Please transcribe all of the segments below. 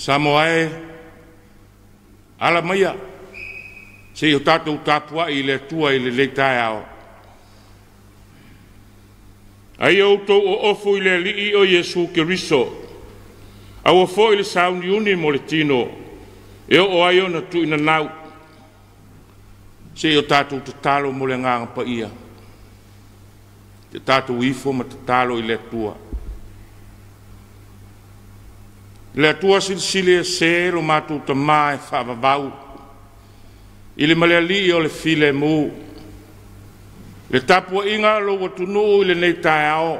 Samoa e, ala maia, seia o tatou tapuai i le Atua i lenei taeao. A ia outou oofo i le Alii o Iesu Keriso, aua foi le sauniuni mo le tino, e oo ai ona tuuinanau, seia o tatou tatalo mo le agaga paia. Te tatou ifo ma tatalo i le Atua. Le Atua silisili ese lo matou tamā e faavavau, i le malealii o le filemu. Le tapuaiga a lou atunuu i lenei taeao,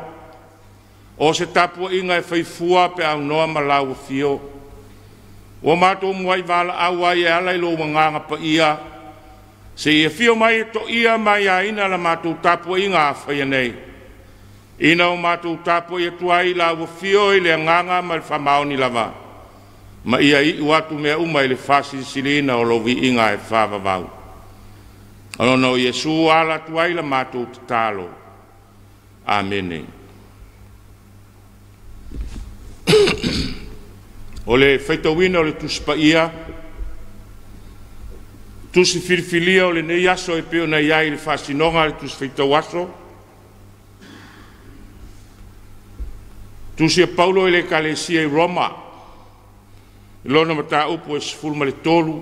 o se tapuaiga e faifua pe aunoa ma lau afio. Ua matou muai valaau ai e ala i lou agaga paia, seia afio mai e toia ma aiaina la matou tapuaiga a faia nei. Ina o matou tapuai atu ai lau afio i le agaga ma le faamaoni lava, ma ia iu atu mea uma i le faasilisiliina o lou viiga e faavavau. Ona o Iesu ala atu ai la matou tatalo. Amene. O le faitauina o le Tusi Paia, tusi filifilia o lenei aso e pei ona i ai i le faasinoga a le Tusi Faitau Aso, Tusi a Paulo i le Ekalesia i Roma, i lona mataupu e 13,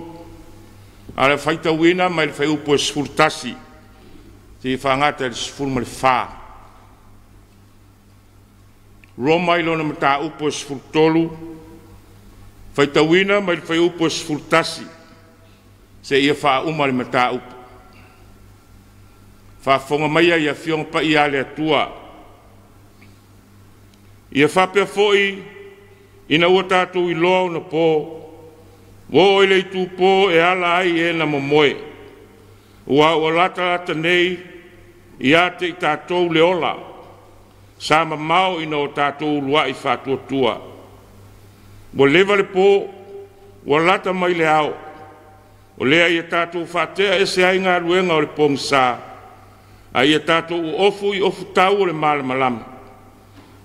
a le faitauina mai le fuaiupu e 11, seia faagata i le 14. Roma i lona mataupu e 13, faitauina mai le fuaiupu e 11, seia faauma le mataupu. Faafofoga maia i afioga paia a le Atua. Ia faapea foi ina ua tatou iloa ona po, ua oo i le itupo e ala ai e na momoe, ua ua latalata nei ia te i tatou le ola, sa mamao ina o tatou uluai faatuatua. Ua leva le po, ua lata mai le ao, o lea ia tatou faatea ese ai galuega o le pogisa, a ia tatou ofu i ofutau o le malamalama.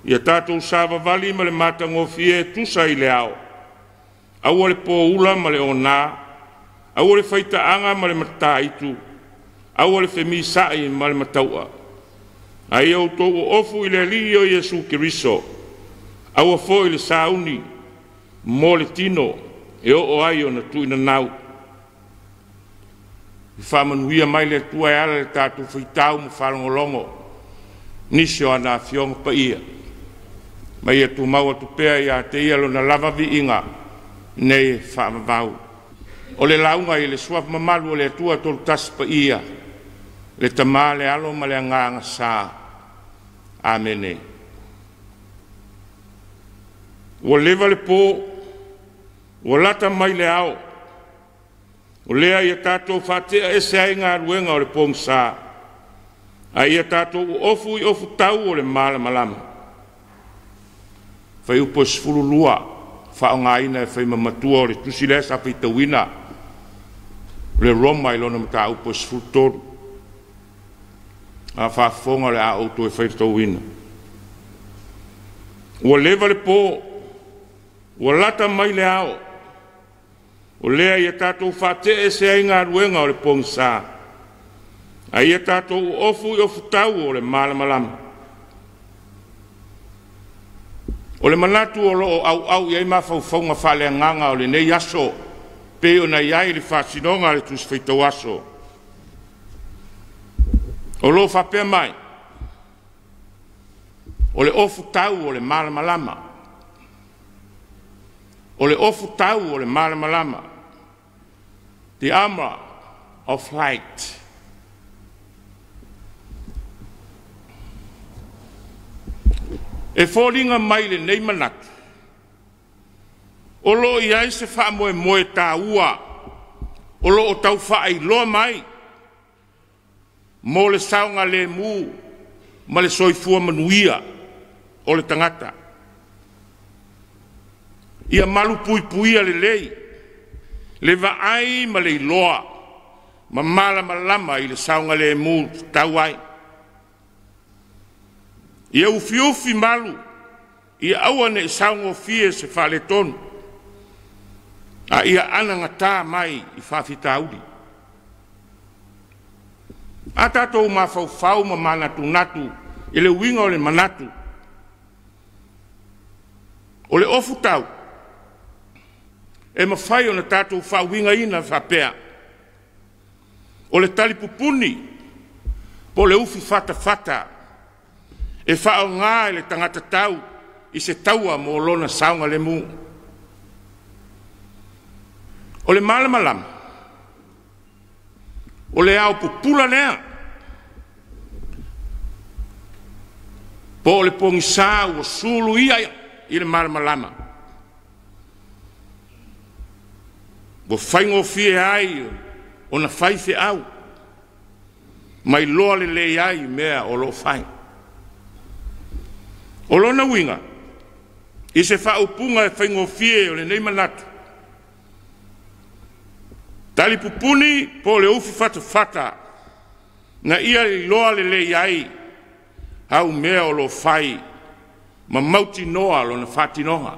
Ia tatou savavali ma le matagofie e tusa i le ao. Aua le poula ma le ona, aua le faitaaga ma le mataitu, aua le femisaai ma le mataua. A ia outou oofu i le Alii o Iesu Keriso, aua foi le sauni mo le tino e oo ai ona tuuinanau. I faamanuia mai le Atua e ala le tatou faitau ma faalogologo, nisi o ana afioga paia. Ma ia tumau atu pea ia te ia lona lava viiga nei e faavavau. O le lauga i le suafa mamalu o le Atua tolutasi paia, le Tama, le Alo ma le Agaga Sa. Amene. Ua leva le po, ua lata mai le ao, o lea ia tatou faatea ese ai galuega o le pogisa, a ia tatou ofu i ofutau o le malamalama. Fuaiupu e 12, faaaogaina e faimamatua o le tusi lea sa faitauina, o le Roma i lona mataupu e 13. A faafofoga o le a outou e faitauina. Ua leva le po, ua lata mai le ao, o lea ia tatou faatea ese ai galuega o le pogisa, a ia tatou ofu i ofutau o le malamalama. O le manatu o loo auau i ai mafaufauga faaleagaga o lenei aso, pei ona i ai le faasinoga a le Tusi Faitau Aso. O loo faapea mai, o le ofutau o le malamalama. O le ofutau o le malamalama. The armor of light. E foliga mai lenei manatu, O loo i ai se faamoemoe taua o loo tau faailoa mai mo le saogalemu ma le soifua manuia o le tagata. Ia malu puipuia lelei le vaai ma le iloa ma malamalama i le saogalemu tatau ai. Ia ufiufi malu, ia aua ne i saogofie se faaletonu, a ia anagata mai i faafitauli. A tatou mafaufau ma manatunatu i le uiga o le manatu, o le ofutau e mafai ona tatou faauigaina faapea: o le talipupuni po o le ufi fatafata e faaaoga e le tagata tau i se taua mo lona saogalemu. O le malamalama, o le ao pupula lea, po o le pogisa ua suluia i le malamalama, ua faigofie ai ona fai feau ma iloa lelei ai mea o lo o fai. O lona uiga, i se faaupuga e faigofie o lenei manatu, talipupuni po o le ufi fatafata na ia iloa lelei ai au mea o lo o fai ma mautinoa lona faatinoga.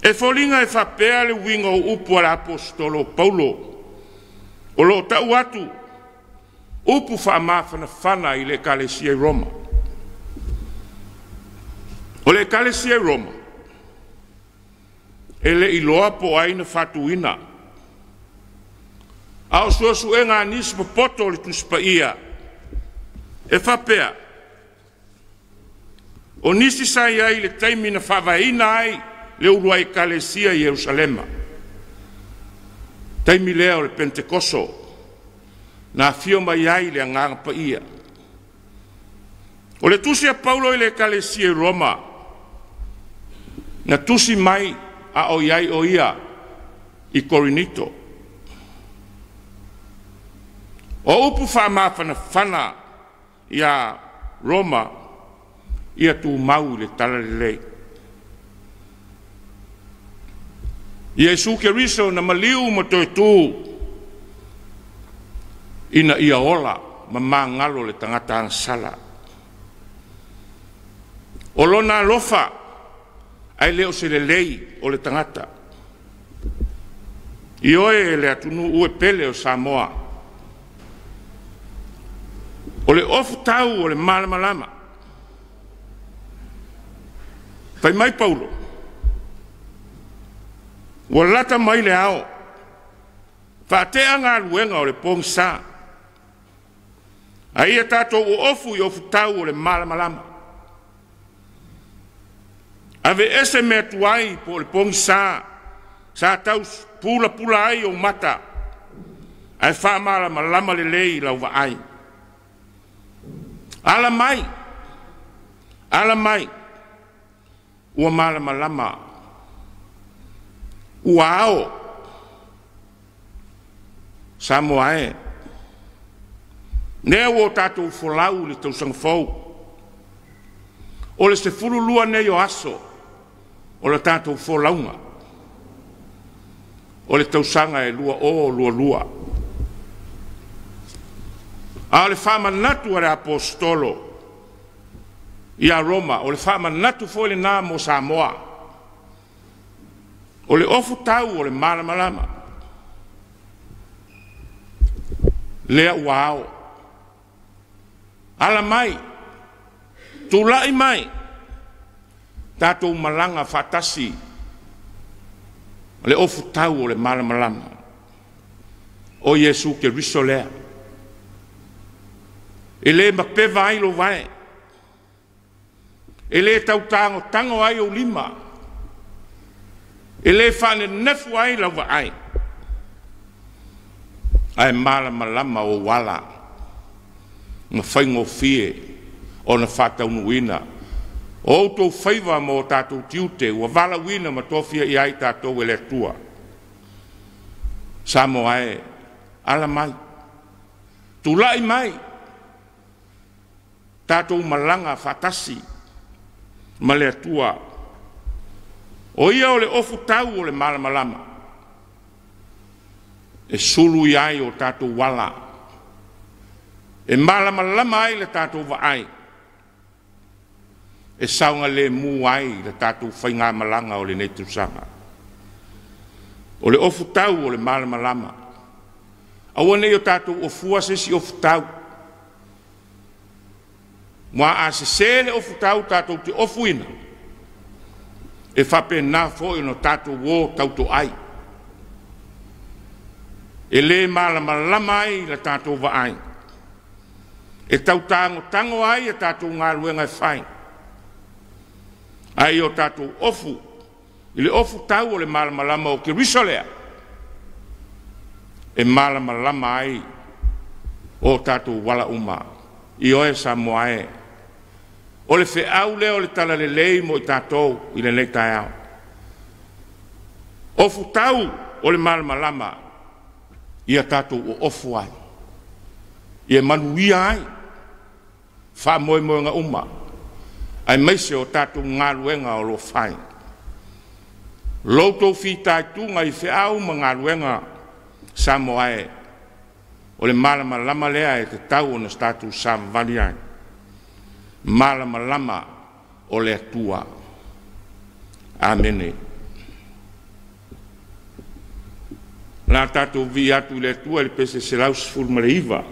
E foliga e faapea le uiga o upu a le Aposetolo Paulo o lo o tau atu upu faamafanafana i le Ekalesia i Roma. O le Ekalesia i Roma, e le iloa po o ai na faatuina, a o suesuega a nisi popoto o le Tusi Paia e faapea, o nisi sa i ai i le taimi na faavaeina ai le uluai Ekalesia i Yerusalema, taimi lea o le Penetekoso, na afio mai ai le Agaga Paia. O le tusi a Paulo i le Ekalesia i Roma, na tusi mai a o i ai o ia i Korinito. O upu faamafanafana ia Roma, ia tumau i le talalelei. Iesu Keriso na maliu ma toe tu ina ia ola ma magalo le tagata agasala. O lona alofa ae le o se lelei o le tagata. Ioe le atunuu e pele o Samoa. O le ofutau o le malamalama. Fai mai Paulo, ua lata mai le ao, faatea galuega o le pogisa, a ia tatou oofu i ofutau o le malamalama. Ave ese mea tuai po o le pogisa, sa tau pulapula ai ou mata, ae faamalamalama lelei lau vaai. Ala mai, ala mai, ua malamalama, ua ao, Samoa e. Lea ua o tatou folau i le tausaga fou, o le 12 nei o aso o le tatou folauga, o le tausaga e 2022. A o le faamanatu a le Aposetolo ia Roma, o le faamanatu foi lena mo Samoa, o le ofutau o le malamalama, lea ua ao. Ala mai, tulai mai, tatou malaga faatasi, le ofutau o le malamalama, o Iesu Keriso lea. E le mapeva ai lou vae, e le tautagotago ai ou lima, e le faanenefu ai lau vaai, ae malamalama ou ala, ma faigofie ona faataunuuina O outou faiva ma o tatou tiute ua valaauina ma tofia i ai tatou e le Atua. Samoa e, ala mai, tulai mai, tatou malaga faatasi ma le Atua. O ia o le ofutau o le malamalama, e sulu i ai o tatou ala, e malamalama ai le tatou vaai, e saogalemu ai le tatou faigamalaga o lenei tausaga. O le ofutau o le malamalama, aua ne i o tatou ofua se isi ofutau, aua a sese le ofutau tatou te ofuina, e faapena foi ona tatou o tautoai, e le malamalama ai le tatou vaai, e tau tagotago ai a tatou galuega e fai, ae ia o tatou ofu i le ofutau o le malamalama o Keriso lea, e malamalama ai o tatou ala uma. Ioe Samoa e, o le feau lea o le talalelei mo i tatou i lenei taeao. Ofutau o le malamalama, ia tatou oofu ai, ia manuia ai faamoemoega uma, aemaise o tatou galuega o lo o fai. Lo outou fitaituga i feau ma galuega, Samoa e, o le malamalama lea e tatau ona tatou savavali ai. Malamalama o le Atua. Amene. La tatou vi'i atu i le Atua i le pese 119,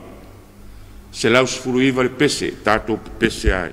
119 le pese tatou pepese ai.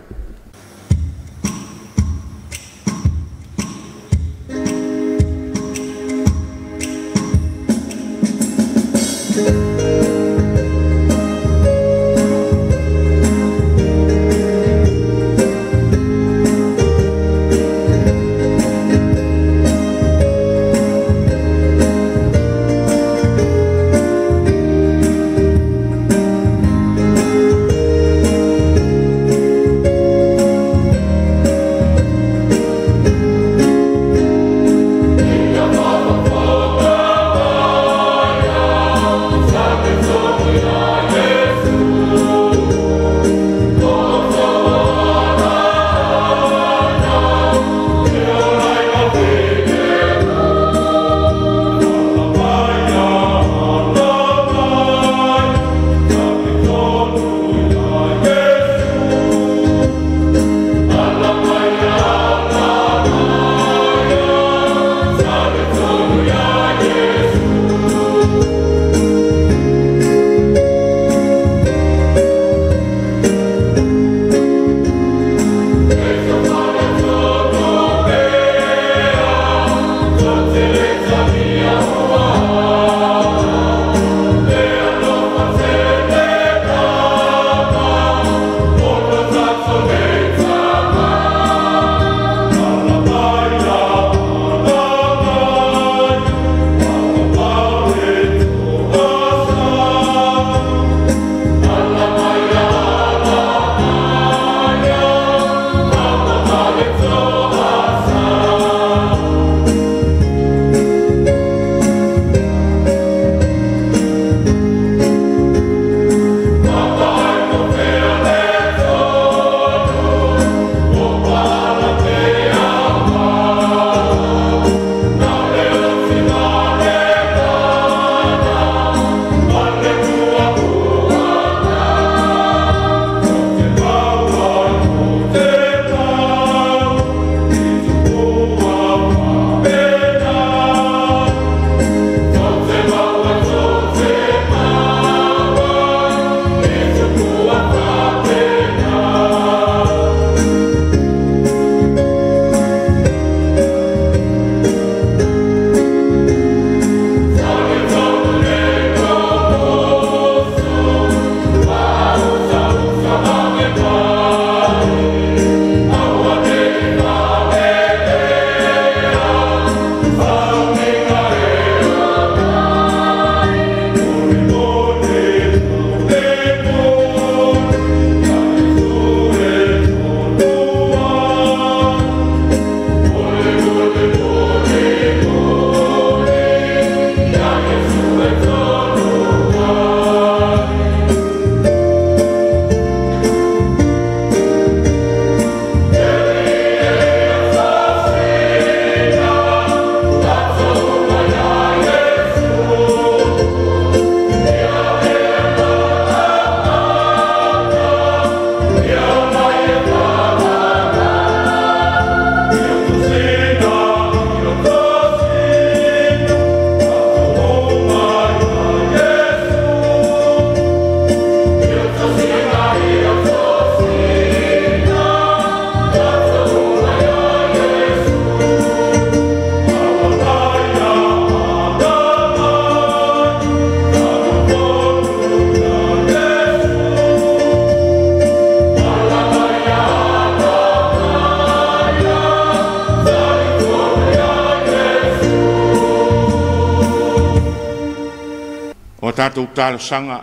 Tatou talosaga,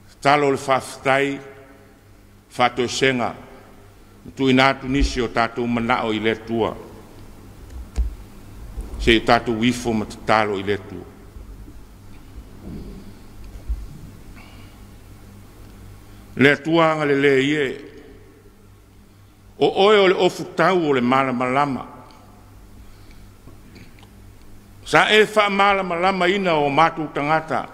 tatalo o le faafetai, faatoesega, ma tuuina atu nisi o tatou manao i le Atua. Se i tatou ifo ma tatalo i le Atua. Le Atua agalelei e, o oe o le ofutau o le malamalama. Sa e faamalamalamaina o matou tagata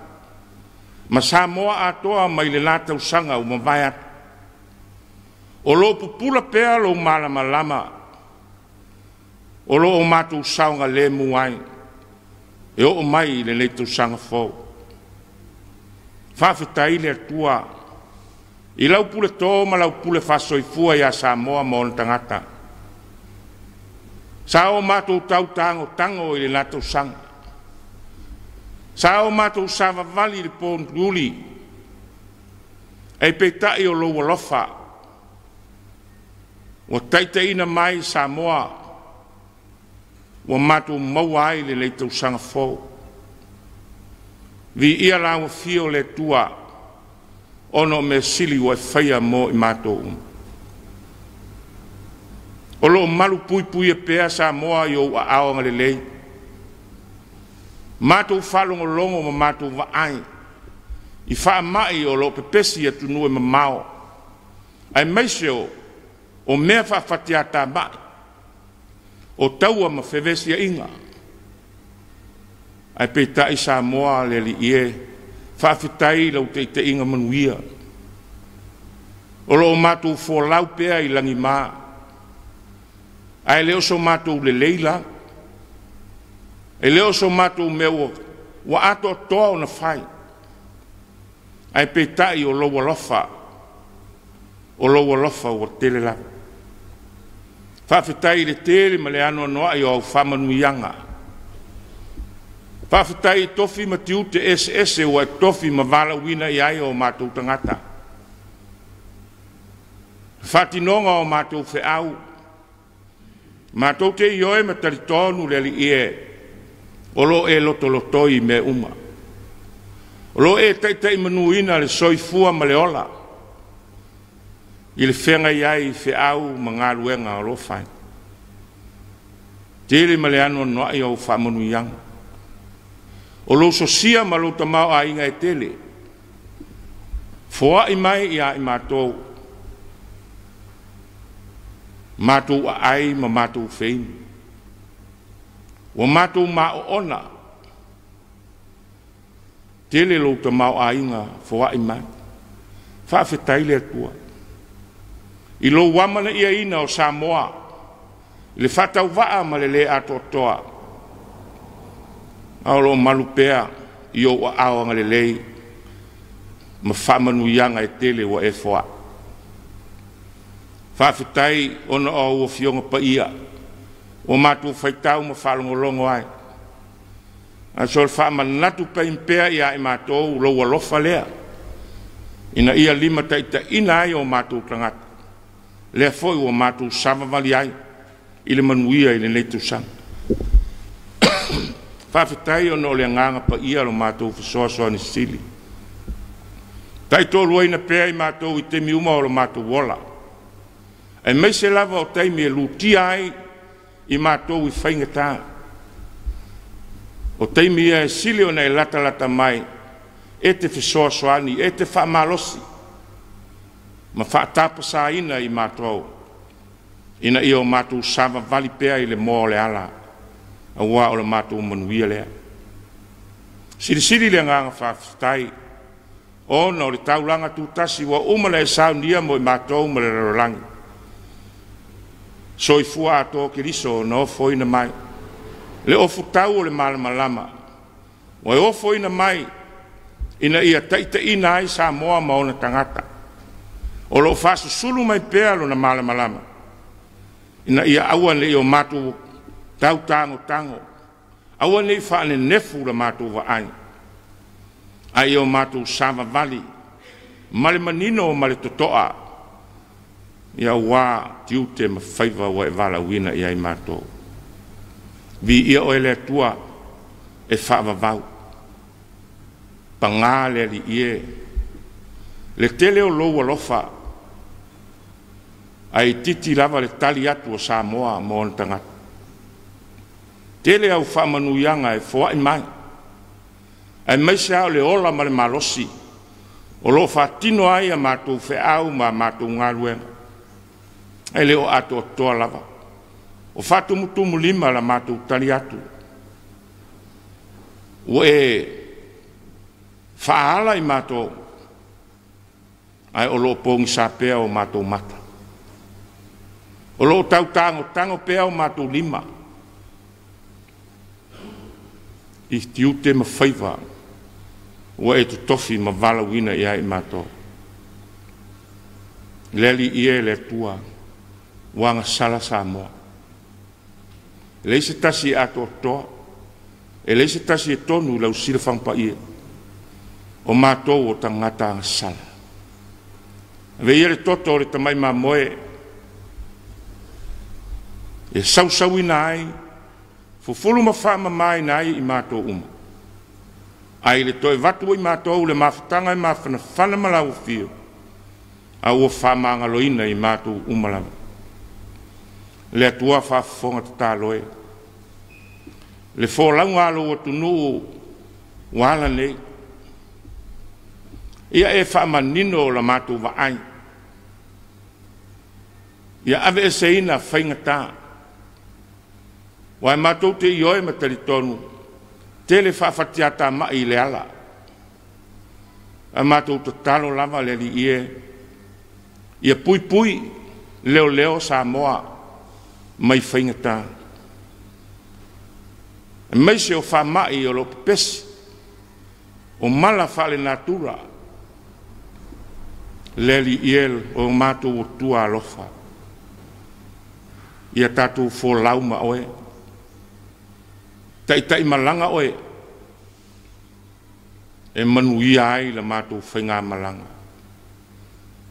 ma Samoa atoa mai le la tausaga ua mavae atu. O lo o pupula pea lou malamalama, o lo o matou saogalemu ai, e oo mai i lenei tausaga fou. Faafetai le Atua i lau puleto ma lau pule faasoifua ia Samoa ma ona tagata. Sa o matou tau tagotago i le la tausaga. Sa o matou savavali i le pouli, ae peitai o lou alofa ua taitaiina mai Samoa, ua matou maua ai lenei tausaga fou. Viia lau afio le Atua, ona o mea sili ua e faia mo i matou uma. O lo o malu puipuia pea Samoa i ou aao agalelei. Matou faalogologo ma matou vaai i faamai o lo o pepesi i atunuu e mamao, aemaise o mea faafatiatamai, o taua ma fevesiaiga. Ae peitai Samoa le Alii e, faafetai i lau taitaiga manuia. O lo o matou folau pea i lagima, ae le o so matou lelei la, e le o so matou mea ua atoatoa ona fai, ae peitai o lou alofa, ua tele lava. Faafetai i le tele ma le anoanoai o au faamanuiaga. Faafetai i tofi ma tiute eseese ua e tofi ma valaauina i ai o matou tagata. Faatinoga o matou feau, matou te ioe ma talitonu le Alii e, o lo e lotolotoi i mea uma. O lo e taitai manuina le soifua ma le ola, i le feagai ai feau ma galuega o lo fai. Tele ma le anoanoai o faamanuiaga. O lou sosia ma lou tamao aiga e tele, foai mai ia i matou, matou aai ma matou feinu. Ua matou maoona, tele lou tamao aiga foai mai. Faafetai le Atua. I lou amana iaina o Samoa, i le faatauvaa ma le le atoatoa, a o lo o malu pea i ou aao agalelei ma faamanuiaga e tele ua e foai. Faafetai ona o au afioga paia, ua matou faitau ma faalogologo ai. Ae so o le faamanatu pea ia i matou lou alofa lea, ina ia lima taitaiina ai o matou tagata, lea foi ua matou savavali ai i le manuia i lenei tausaga. Faafetai ona o le agaga paia lo matou fesoasoani sili. Taitoluaina pea i matou i taimi uma o lo matou ola, aemaise lava o taimi e lutia ai i matou i faigata. O taimi ia e sili ona e latalata mai, e te fesoasoani, e te faamalosi, ma faatapasaina i matou, ina ia o matou savavali pea i le moa o le ala, aua o le matou manuia lea. Silisili le agaga faafetai, ona o le taulaga tutasi ua uma na e saunia mo i matou ma le lalolagi. Soifua atoa Keriso na ofoina mai, le ofutau o le malamalama, ua e ofoina mai ina ia taitaiina ai Samoa ma ona tagata. O lo o faasusulu mai pea lona malamalama, ina ia aua nei o matou tautagotago, aua nei faanenefu la matou vaai, ae o matou savavali ma le manino ma le totoa, ia ua tiute ma faiva ua e valaauina i ai matou. Viia oe le Atua e faavavau. Pagā le Alii e, le tele o lou alofa, ae itiiti lava le tali atu o Samoa mo ona tagata. Tele au faamanuiaga e foai mai, aemaise lava o le ola ma le malosi o lo o faatino ai a matou feau ma a matou galuega, e le o atoatoa lava. O faatumutumulima la matou tali atu, ua e faaala i matou, ae o lo o pogisa pea o matou mata. O lo o tautagotago pea o matou lima i tiute ma faiva ua e totofi ma valaauina i ai matou. Le Alii e, le Atua, ua agasala Samoa. E leai se tasi e atoatoa, e leai se tasi e tonu i lau silafaga paia, o matou o tagata agasala. Ave ia le toto o le tamai mamoe e sausauina ai, fufulu ma faamamaina ai i matou uma. Ai le toe vatu i matou le mafutaga e mafanafana ma lau afio, a ua faamagaloina i matou uma lava. Le Atua faafofoga tatalo e, le folauga a lou atunuu ua ala nei, ia e faamanino la matou vaai, ia aveeseina faigata, ua matou te ioe ma talitonu, tele faafatiatamai i le ala, a matou tatalo lava le Alii e, ia puipui leoleo Samoa mai faigata, aemaise o faamai o lo o pepesi, o mala faalenatura. Le Alii e, o matou Atua alofa, ia tatou folau ma oe, taitai malaga oe, e manuia ai la matou faigamalaga.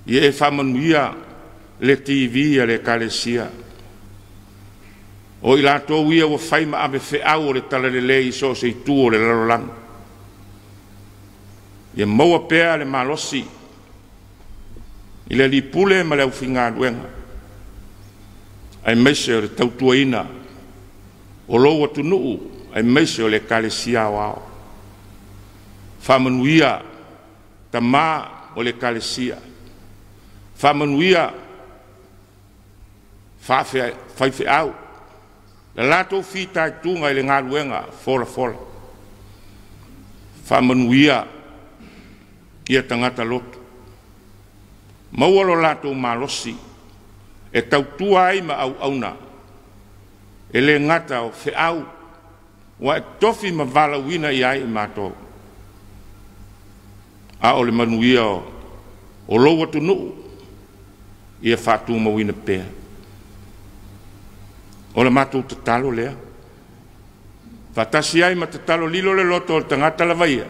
Ia e faamanuia le TV a le Ekalesia, o i latou ia ua fai ma ave feau o le talalelei i so o se itu o le lalolagi. Ia maua pea le malosi i le Alii Pule ma le aufaigaluega, aemaise o le tautuaina o lou atunuu, aemaise o le Ekalesia aoao. Faamanuia tama o le Ekalesia, faamanuia faifeau, le latou fitaituga i le galuega folafola. Faamanuia ia tagata lotu, maua lo latou malosi e tautua ai ma auauna, e le gata o feau ua e tofi ma valaauina i ai i matou, a o le manuia o lou atunuu ia faatumauina pea. O le matou tatalo lea, faatasi ai ma tatalo lilo le loto o le tagata lava ia,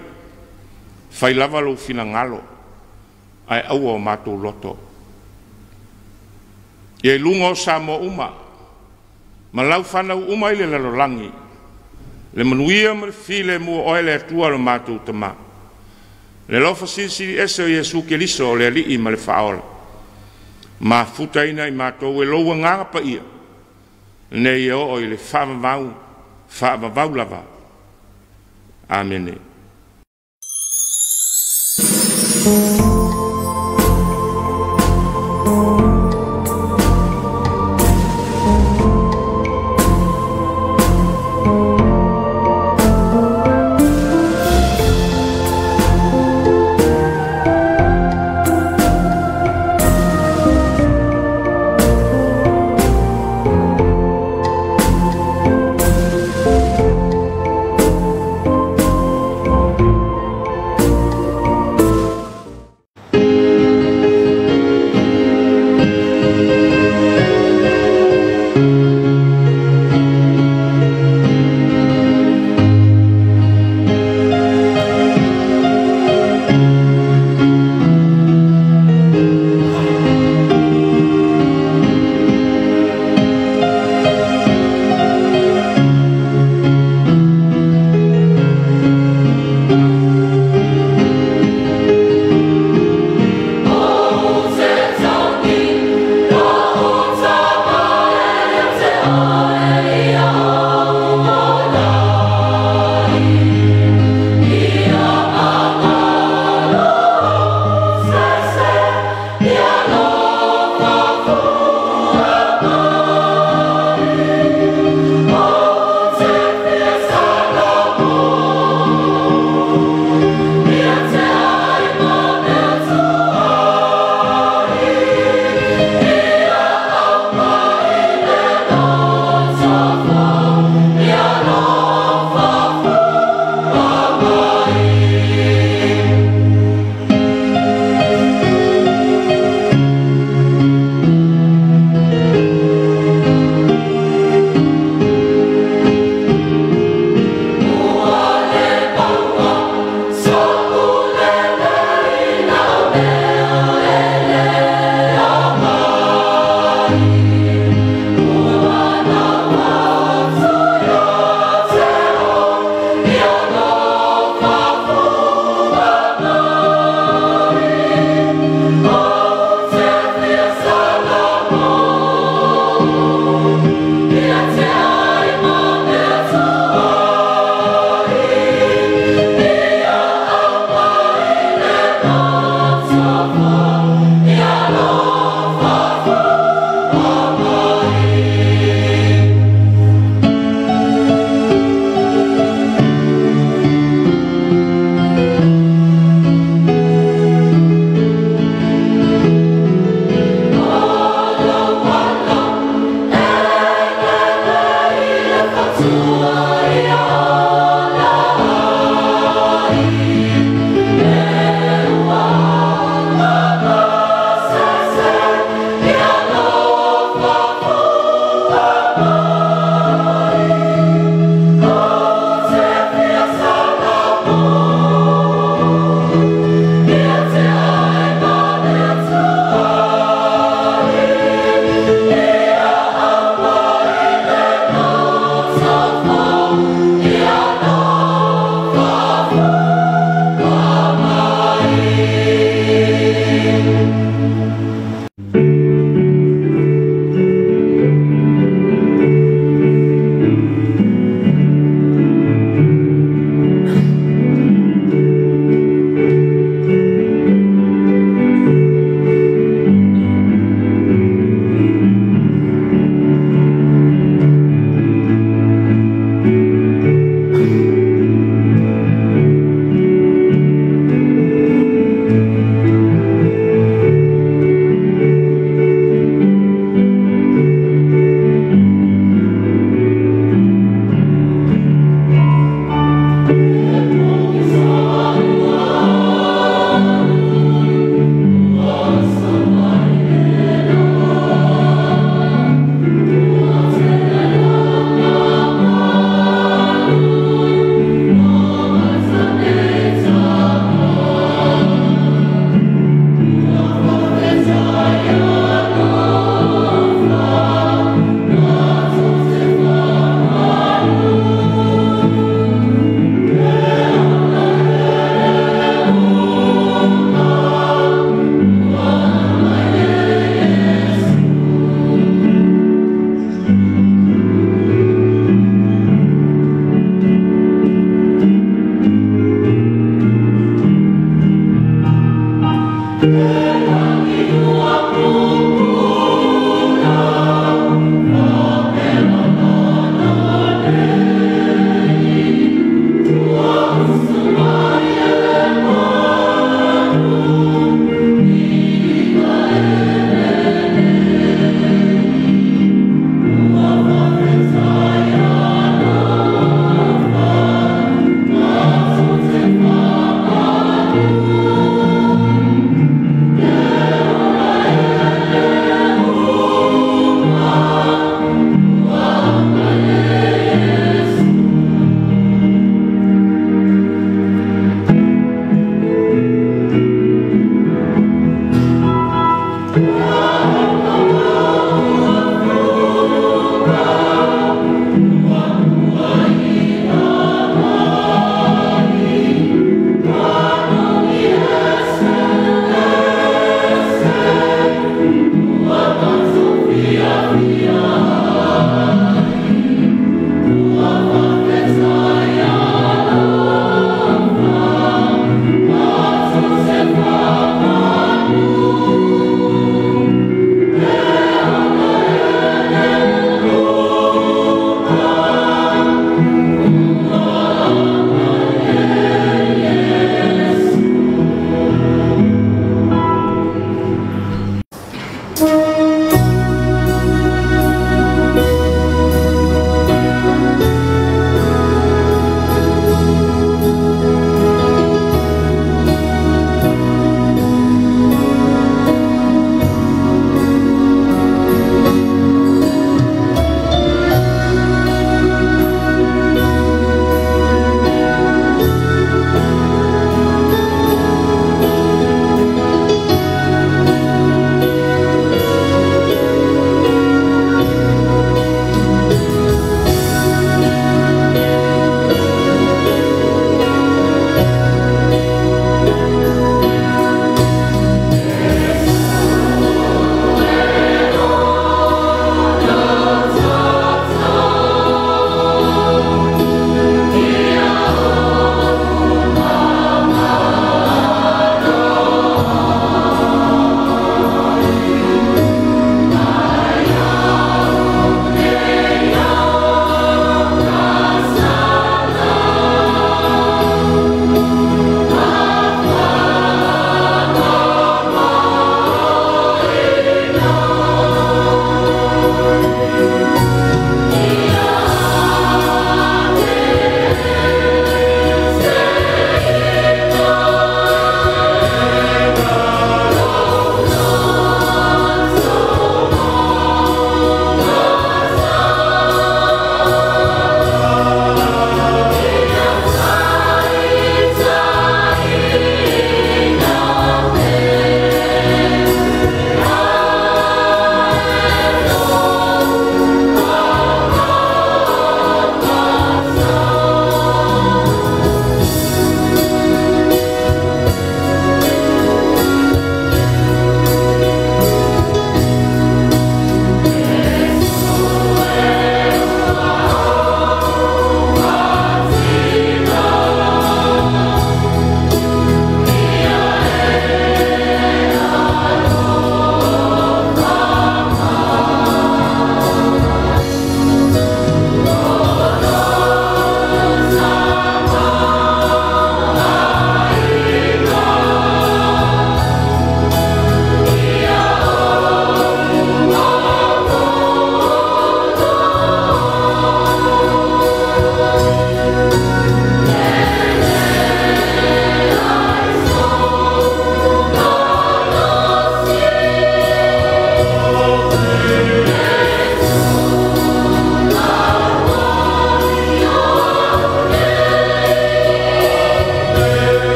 fai lava lou finagalo, ae aua o matou loto. Ia i luga o Samoa uma, ma lau fanau uma i le lalolagi, le manuia ma le filemu o oe le Atua lo matou Tama, le alofa silisili ese o Iesu Keriso o le Alii ma le Faaola, mafutaina i matou e lou agaga paia, nei e oo i le faavavau, faavavau lava. Amene.